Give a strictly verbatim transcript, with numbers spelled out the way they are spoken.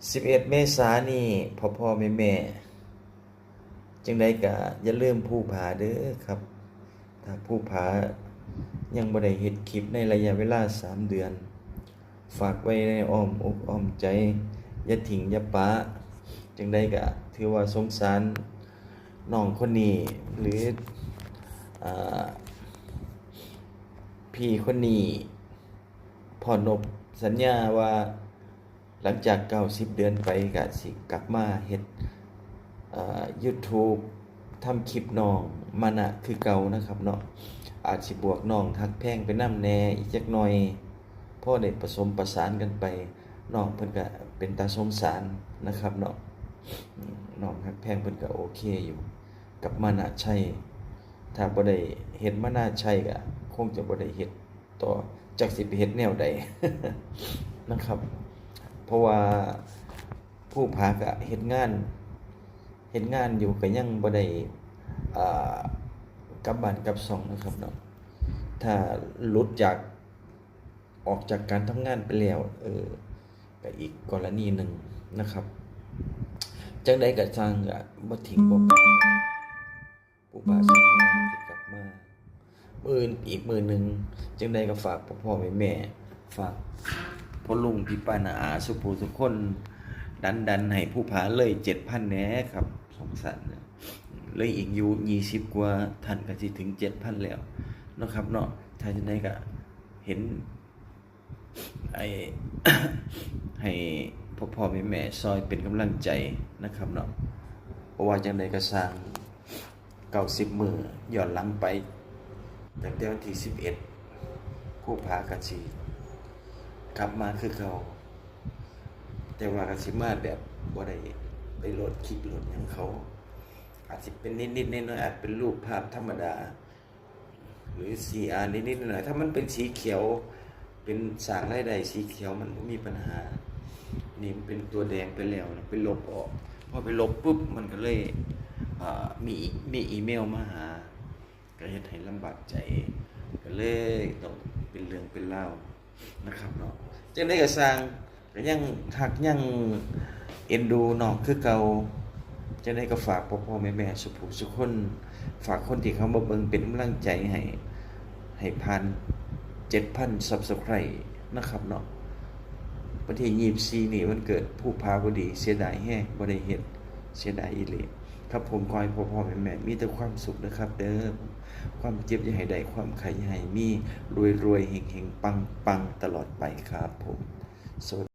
สิบเอ็ด เมษานี่ พ่อๆ แม่ๆ จังใดก็อย่าลืมภูผาเด้อครับ ถ้าภูผายังบ่ได้เฮ็ดคลิปในระยะเวลาสามเดือน ฝากไว้ในอ้อมอกอ้อมใจ อย่าทิ้งอย่าปะ จังใดก็ถือว่าสงสารน้องคนนี้ หรือ อ่า พี่คนนี้ พ่อนพสัญญาว่าหลังจากเก้าสิบเดือนไปก็สิกลับมาเฮ็ด เอ่อ YouTube ทำคลิปน้องมานะคือเก่านะครับเนาะ อาจสิบวกน้องฮักแพงไปนำแหน่อีกจักหน่อย พอได้ผสมประสานกันไป น้องเพิ่นก็เป็นตาสงสารนะครับเนาะ อืม น้องฮักแพงเพิ่นก็โอเคอยู่ กับมานะชัย ถ้าบ่ได้เฮ็ดมานะชัยก็คงจะบ่ได้เฮ็ดต่อ จักสิไปเฮ็ดแนวใด นะครับ เพราะว่าภูผาก็เฮ็ดงาน เฮ็ดงานอยู่ก็ยังบ่ได้ อ่า กลับบ้านกลับช่องนะครับเนาะ ถ้าหลุดจาก ออกจากการทำงานไปแล้ว เออ ก็อีกกรณีหนึ่งนะครับ จังใดก็ช่างก็บ่ทิ้งบ่ปะ ภูผาสัญญาสิกลับมา มื้ออื่นอีกมื้อหนึ่ง จังใดก็ฝากพ่อๆ แม่ๆ ฝากพ่อลุงพี่ป้าน้าอาสู่ผู้สู่คน ดันๆ ให้ภูผาเลย เจ็ดพัน แหน่ครับ สงสารนะ เหลืออีกอยู่ ยี่สิบ กว่าท่านก็สิถึง เจ็ดพัน แล้วเนาะครับเนาะ ถ้าจังใดก็เห็น ไอ้ ให้พ่อๆ แม่ๆ ซอยเป็นกำลังใจนะครับเนาะ เพราะว่าจังใดก็ซ่าง เก้าสิบ มื้อย้อนหลังไป ตั้งแต่วันที่ สิบเอ็ด ภูผาก็สิกลับมาคือเก่า แต่ว่าก็สิมาแบบบ่ได้ไปโหลดคลิปโหลดหยังเขา อาจสิเป็นนิดๆ น้อยๆ อาจเป็นรูปภาพธรรมดา หรือ ซีอาร์ นิดๆ หน่อยๆ ถ้ามันเป็นสีเขียว เป็นสร้างรายได้สีเขียวมันบ่มีปัญหา นี่มันเป็นตัวแดงไปแล้วนะ ไปลบออก พอไปลบปุ๊บ มันก็เลย เอ่อ มีอี- มีอีเมลมาหา ก็เฮ็ดให้ลำบากใจ ก็เลยต้องเป็นเรื่องเป็นราวนะครับเนาะ จังใดก็ซ่าง ก็ยังฮักยังเอ็นดูน้องคือเก่า จังใดก็ฝากพ่อๆ แม่ๆ สู่ผู้สู่คน ฝากคนที่เข้ามาเบิ่งเป็นกำลังใจให้ ให้ผ่าน เจ็ดพัน Subscribe นะครับเนาะ วันที่ ยี่สิบสี่ นี่วันเกิดภูผาพอดี เสียดายแฮง บ่ได้เฮ็ด เสียดายอีหลี ครับผม ขอให้พ่อๆ แม่ๆ มีแต่ความสุขนะครับเด้อ ความเจ็บอย่าให้ได้ ความไข้อย่าให้มี รวยๆ เฮงๆ ปังๆ ตลอดไปครับผม สวัสดี